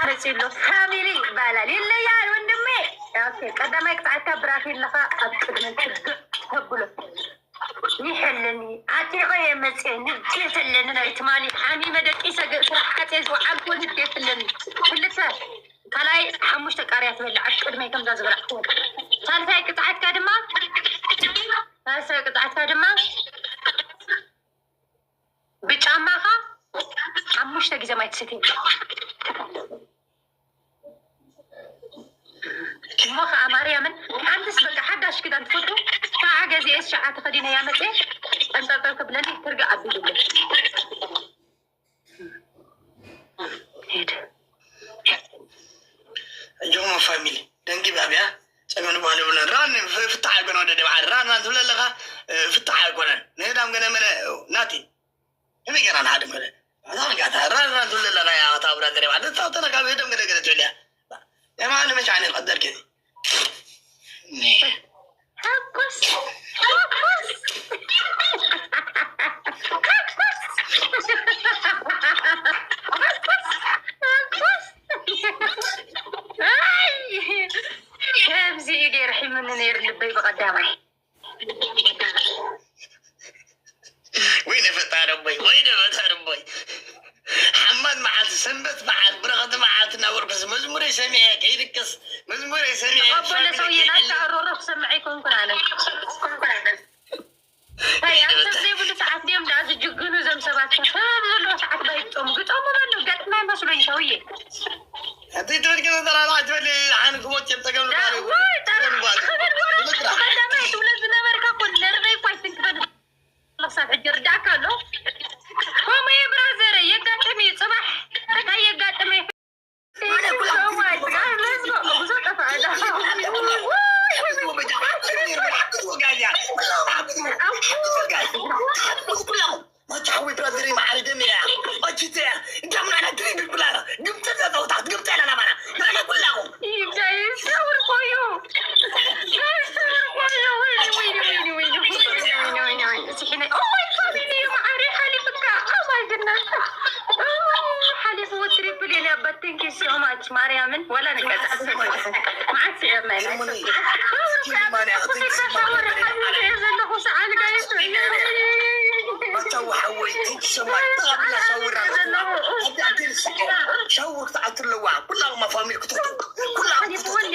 መፂ ኣሎ። ፋሚሊ ይባላል። ይለያል ወንድሜ። ኦኬ፣ ቀዳማይ ቅፅዓትካ ብራኺ ኣለኻ። ኣብ ቅድሚ ትግእ ተብሎ ይሕልኒ። ዓጢቐ እየ መፅየ። ንዴት ኣለኒ። ናይ ትማሊ ሓሚመ ደቂሰ፣ ገ-፣ ስራሕ ዓፅየ ዝወዓልኩ ንዴት ኣለኒ። ክልተ፣ ካልኣይ ሓሙሽተ ቃርያ ትበልዕ ኣብ ቅድመይ ከምዛ ዝበላዕኩ። ሳልሳይ ቅፅዓትካ ድማ፣ ሳልሳይ ቅፅዓትካ ድማ ብጫማኻ ሓሙሽተ ግዜ ማይ ትሰትይ። እሞ ኸዓ ማርያምን ሓንትስ በቃ ሓዳሽ ክዳን ትፈቱ ከዓ ገዚኤስ ሸዓ ተኸዲነ እያ መፅየ። ጠንጠልጠል ክብለኒ ትርግእ ኣቢሉለይ። ሄድ። እጆማ ፋሚሊ ደንጊ ባብያ ጸገን ባለ ብለን ራን ፍታሕ ኣይኮነ ወደ ደባዓ ራን ራን ትብለ ኣለኻ። ፍታሕ ኣይኮነን ንህዳም ገነ መነ ናቲ ህመይ ገና ንሃድም ከለ ኣዛርጋታ ራን ራን ትብለ ኣለኻ። ያ ታብራ ደረባ ደታውተና ካብ ህደም ገለ ገለ ትብልያ የማን መቻ ኣነ ቀደር ከዚ ሓጎስ፣ ሓጎስ፣ ሓጎስ፣ ሓጎስ፣ ሓጎስ። ኣይ፣ ከምዚ እዩ ገይሩ ሒሙኒ ነይሩ ልበይ ብቐዳማይ። ወይ ነፈጣሪ ኣቦይ፣ ወይ ነፈጣሪ ኣቦይ። ሓማድ መዓልቲ፣ ሰንበት መዓልቲ፣ ብረኸቲ መዓልቲ እናበልኩስ መዝሙረይ ሰሚዐ ከይድቅስ፣ መዝሙረይ ሰሚዐ ተቐበለ ሰውዬ፣ ናትካ ሮሮ ክሰምዕ ኣይኮንኩን ኣነ። እንታይ፣ ኣብ ሰብ ዘይብሉ ሰዓት ድዮም ደኣ ዝጅግኑ እዞም ሰባት? ከ ሰብ ኣብ ዘለዎ ሰዓት ባይግጠሙ፣ ግጠሙ በሉ፣ ገጥማ ይመስሉኝ ሰውዬ። እቲ ትብል ግን ተራራ ትበል፣ ሓን ክሞት እዮም፣ ጸገም ንባል እዩ። ወይ፣ ጸገም ንባል እዩ። ትብል ግራ። ቀዳማይ ትብሎ ዝነበርካ እኮ ነርበይ እኮ ኣይትንክፈል። ክሳብ ሕጂ ርዳእካ ኣሎ። ከምኡ እዩ ብራዘር፣ የጋጥም እዩ። ጽባሕ እንታይ የጋጥም እዩ? ኣነ ኩላ ሰው ማይ፣ ጋር መዝሙ፣ ብዙ ጠፋ። ማቻ ሓወይ ብራዘር ማዓሪ ደም እያ። ማችተ እያ። እንጃ ምናና ድሪ ብብላና ግብተ ዘተውታት ግብተ ያላና ባና። ንሕና ኩላኹም። ይብዳይ ሰውር ኮዩ። ሰውር ኮዩ። ወይኔ፣ ወይኔ፣ ወይኔ፣ ወይኔ፣ ወይኔ፣ ወይኔ፣ ወይኔ፣ ወይኔ። ሲሒነ፣ ኦ ማይ ፋሚሊ ማዓሪ ሓሊፍካ። ኦ ማይ ግድነስ። ኦ፣ ሓሊፍዎ ትሪፕል የኔ ኣባት። Thank you so much ማርያምን። ወላ ንቀጻ። መዓት ሲዒርና ኢና። ሻወር ሓሚመ ዘለኹ ሰዓል ጋይስ። ማቻ ሓወይ፣ thank you so much። ተቐቢላ ሻወር ኣለዋ። ኣዲ ኣዲ ንስቆ ሻወር ክትኣቱ ኣለዋ። ኩላኹማ ፋሚሊ ክትወዱ። ኩላኹም ክትወዱ።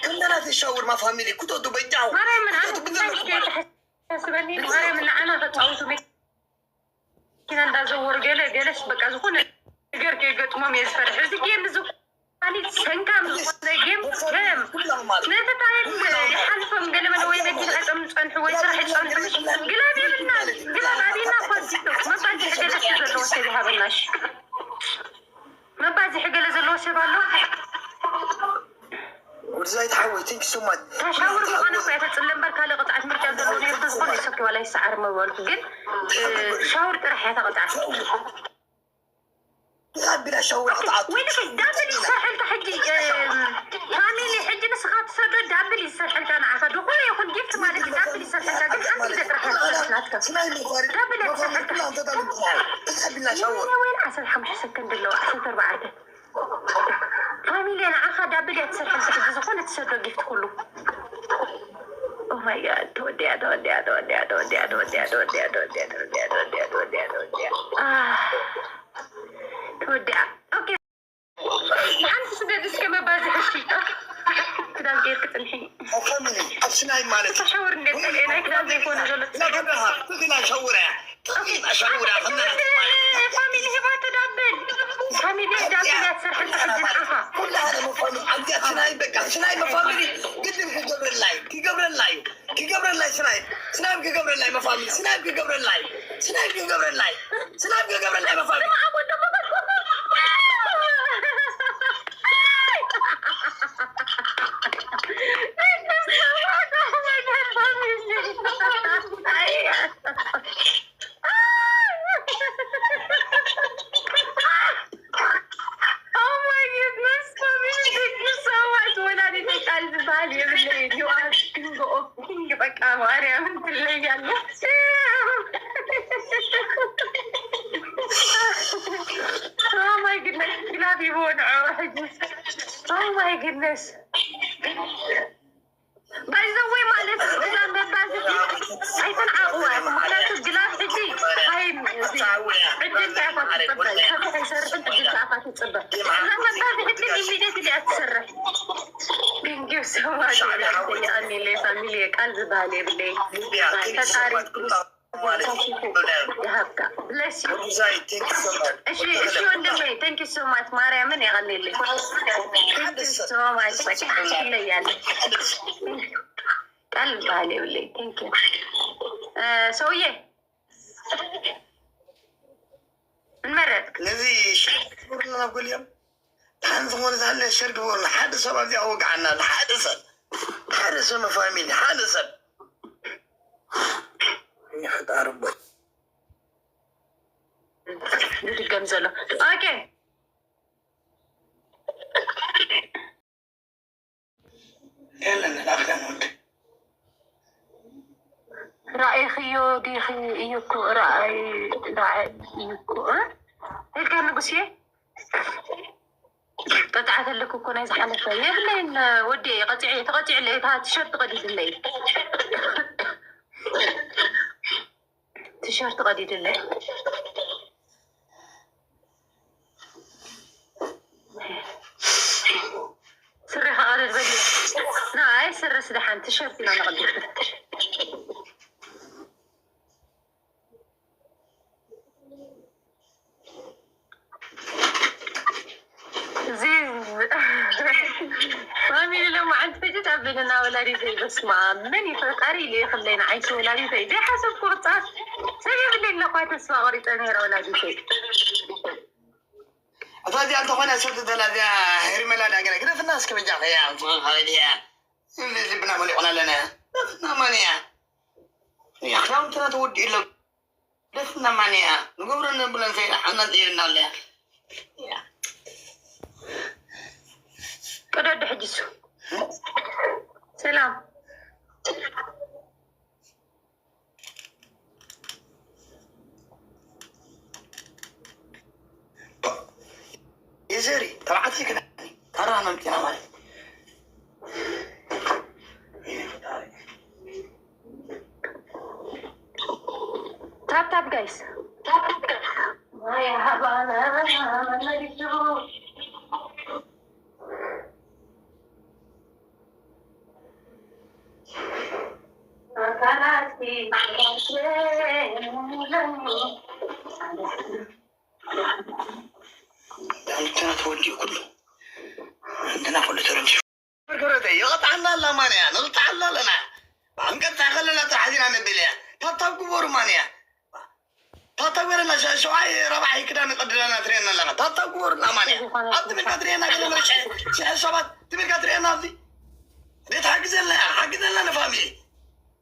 ከምናተይ ሻወር ማ ፋሚሊ ክትወዱ በጃኹም። ማርያምን ኣነ ክትወዱ ብዘለኩም። ተሓሳስበኒ ማርያምን ንዓና ከጻውቱ መኪና እንዳዘወሩ ገለ ገለስ በቃ ዝኾነ ነገር ከይገጥሞም እየ ዝፈርሕ። እዚ ጌም እዚ ማለት ሰንካም ዝኾነ ጌም ከም ነቲ ታይም ይሓልፎም ገለ መለ ወይ መኪና ዕጾም ዝጸንሑ ወይ ስራሕ ይጸንሑ ግላብ የብልና። ግላብ ኣብና እኳ ቲክቶክ መባዝሒ ገለ ዘለዎ ሰብ ይሃበና። እሺ መባዝሒ ገለ ዘለዎ ሰብ ኣሎ። ወድዛይ ተሓወይ፣ thank you so much። ሻወር ዝኾነ እኮ እያ ተጽለ እምበር ካልእ ቅጥዓት ምርጫ ዘሎ ነይሩ ተዝኾነ ይሰኪ ዋላ ይሰዓር መበልኩ ግን እ፣ ሻወር ጥራሕ እያ ተቐጥዓት። ኣቢላ ሻወር ክትኣቱ። ወይ ልክ ዳብል ይሰርሐልካ ሕጂ እ፣ ፋሚሊ ሕጂ ንስኻ ትሰዶ ዳብል ይሰርሐልካ ንዓኻ ዝኾነ ይኹን ጊፍት ማለት እዩ ዳብል ይሰርሐልካ ግን ሓንቲ ግዜ ጥራሕ እያ ትሰርሕ ናትካ። ስናይ መፋሪ ዳብል እያ ትሰርሐልካ። ተጣልቁ። ኣቢላ ሻወር ወይ ዓሰርተ ሓሙሽተ ሰከንድ ኣለዋ ዓሰርተ ኣርባዕተ ፋሚሊ ንዓኻ ዳብል እያ ትሰርሐልካ ሕጂ ዝኾነ ትሰዶ ጊፍት ኩሉ። Oh my God ተወዲኣ ተወዲኣ ተወዲኣ ተወዲኣ ተወዲኣ ተወዲኣ ተወዲኣ ተወዲኣ ተወዲኣ ተወዲኣ ተወዲኣ ተወዲኣ ተወዲኣ ተወዲኣ ተወዲኣ። ኦኬ ሓንቲ ስደድ እስከ መባዝሒ እሺ። ክዳን ገይርክ ጽንሒ። ፋሚሊ ኣብ ስናይ ማለት ተሻወር እንደ ጸልኤ ናይ ክዳን ዘይኮነ ዘሎ ናገባሃ ትግላ ሻውራ ሻውራ ፋሚሊ ህባቶ ዳብል ፋሚሊ ዳብል ያሰርሐልካ ሕጂ ንዓኻ ኩላ ዓለም ፋሚሊ ኣንቲያ ስናይ በቃ ስናይ መፋሚሊ ግድን ክገብረላይ ክገብረላይ ክገብረላይ ስናይ ስናይ ክገብረላይ መፋሚሊ ስናይ ክገብረላይ ስናይ ክገብረላይ ስናይ ክገብረላይ መፋሚሊ Oh my goodness, family, thank you so much. ወላዲተ ቃል ዝበሃል የብለይን። You are king of king. በቃ ማርያምን ትለያለች። ይቦንዖ ሕጂ። Oh my goodness። By the way ማለት እዛ መባዝሒ ኣይተንዓቕዋ። ምክንያቱ ግላብ ሕጂ ሃይም ዕድል ታፋ ትፅበ። ሰፊሕ ኣይሰርሕን ዕድል ታፋ ትፅበ። እዛ መባዝሒ ግን ኢሚዲየት እያ ትሰርሕ። Thank you so much። የቐኒለይ ፋሚሊ፣ ቃል ዝበሃል የብለይ። ፈጣሪ ይሃብካ። Bless you። እሺ፣ እሺ ወንድሜ፣ thank you so much። ማርያምን የቐኒለይ። Thank you so much። በቃ ትለያለሽ። ቃል ዝበሃል የብለይ። Thank you። እ፣ ሰውዬ ምን መረጥክ? ነዚ ሸር ግበሩልና፣ ጎልያም። ደሓን ዝኾነ ዝሃለ ሸር ግበሩልና። ሓደ ሰብ ኣብዚኣ ወግዓና ኣሎ። ሓደ ሰብ፣ ሓደ ሰብ ፋሚሊ፣ ሓደ ሰብ። እኛ ፈጣሪ እሞ። ዝድገም ዘሎ። ኦኬ። የለን፣ ላክለን ወንድ። ራእይኽዮ ዲኺ? እዩ እኮ፣ ራእይ፣ ራእይ እዩ እኮ፣ እ? ኢልካ ንጉስዬ? ቀጥዓት ኣለኩ እኮ ናይ ዝሓለፈ። የብለይን ወዲ፣ ቀጺዐ፣ ተቐጺዐ ኣለይ፣ እታ ቲሸርት ቀዲድለይ። ቲሸርት ቀዲድለይ። ስረ ከቐደድ በሊ። ና፣ ኣይ ስረ ስደሓን፣ ቲሸርት ኢና ነቐድድ። እዚ ፋሚሊ ሎማዓንቲ ፍጭት ኣቢልና ወላዲተይ፣ በስመ ኣብ፣ መን እዩ ፈጣሪ ኢሉ ይኽለይ ንዓይሲ ወላዲተይ። ዘይሓሰብኩ ቅጻት ሰብ የብለይ ኣለኳ፣ ተስፋ ቆሪጸ ነይረ ወላዲተይ። እታ እዚኣ እንተኾነ ሰብ ዘላ እዚኣ ሄርሜላ ዳገለ ግደፍና እስከ በጃ ከያ ጽኸኸ ድያ። ልብና መሊቑና ኣለና። ግደፍና ማን እያ? እያ ክዳውንትና ተወዲኡ ኣሎ። ግደፍና ማን እያ? ንገብሮ ነብለን ከይዳ ሓና ጥይና ኣለያ። እያ። ቅደዱ ሕጂ እሱ። ሰላም። የዘሪ ተባዕታይ ክዳኒ ታራ መምኪና ማለት። ታፕ ታፕ ጋይስ። ዳልቻ ተወዲኡ ኩሉ እንትና ኩሉ ተረምሽ። ክብረተይ ይቐጥዓና ኣላ ማንያ፣ ንቕጥዓላ ኣለና። ብሓንቀጥታ ከለና ጥራሕ ዚና ነብል እያ። ታብታብ ግበሩ ማንያ። ታብታብ ገለና ሸ-፣ ሸውዓይ ረብዓይ ክዳን ይቐድለና ትርእየና ኣለኻ። ታብታብ ግበሩና ማንያ። ኣብ ትምህርካ ትርእየና ገለ መሸ፣ ሽሕ ሰባት ትምህርካ ትርእየና ኣብዚ። ቤት ሓግዘልና፣ ሓግዘልና ንፋሚሊ።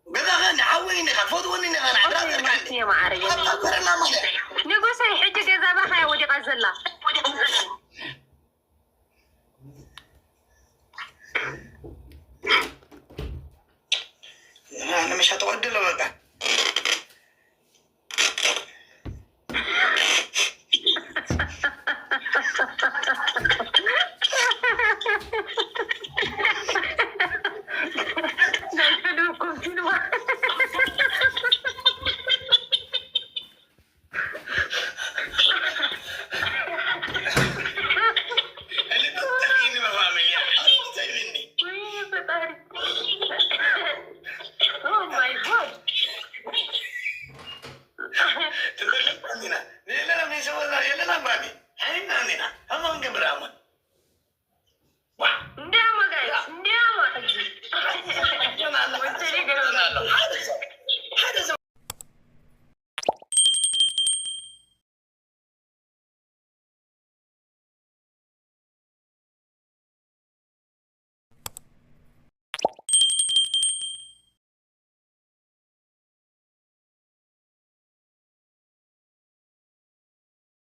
ገዛኻ እንዲ ሓወይ እንዲኻ፣ ትፈትወኒ እንዲኻ፣ ንዓድራ ዘርካ እንዲ። እየ ማዓረይ። ታብታብ ገለና ማንያ። ንጉሰይ፣ ሕጂ ገዛ ባኻ እያ ወዲቓ ዘላ። ንምሻ ተወድለ በቃ።